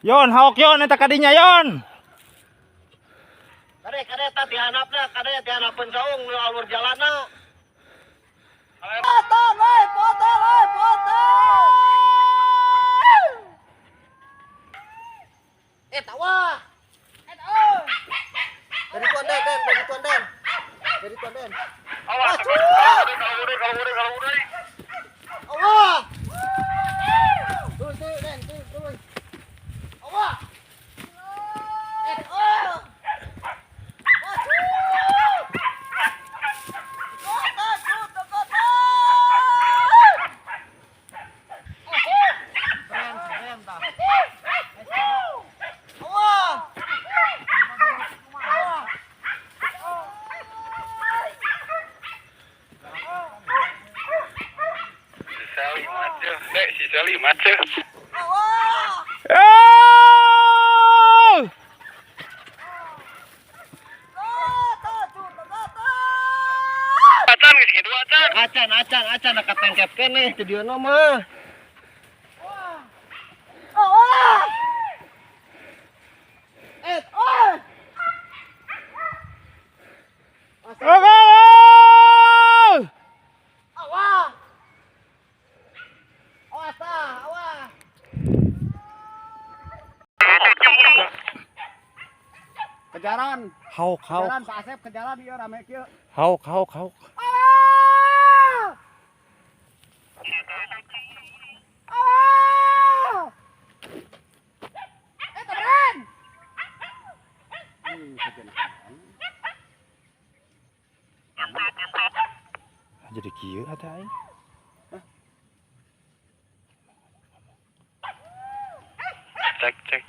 Yon, haok yon eta kadinya yon. Kade kade ta dihanapna, kade dihanapeun saung nu alur jalanna. Potong, oi, potong, oi, potong. Eh tawa. Eh, oh. Dari tuan Den, Den, dari tuan Den. Dari tuan Den. Awas, kalau udah. Allah. Turun, turun, Den, turun, turun. Allah. Eh, oh. Maju. Kota, kota, kota. Keren, keren tah. Allah. Si Sally mace, Dek, si Sally mace. Allah. Oh! Kota, kota, kota. Acan geus kitu acan. Acan, acan, acan nak katangkep keneh teu dieu mah. Allah. Eh, oh. Oh! Awas. Awas tah, awas. Kejaran, Haok, haok. kejaran Pak Asep, kejaran ieu rame kieu. Haok, haok, haok. Ah! Ah! Eh, temenan. Jadi kieu atuh aing. Cek, cek.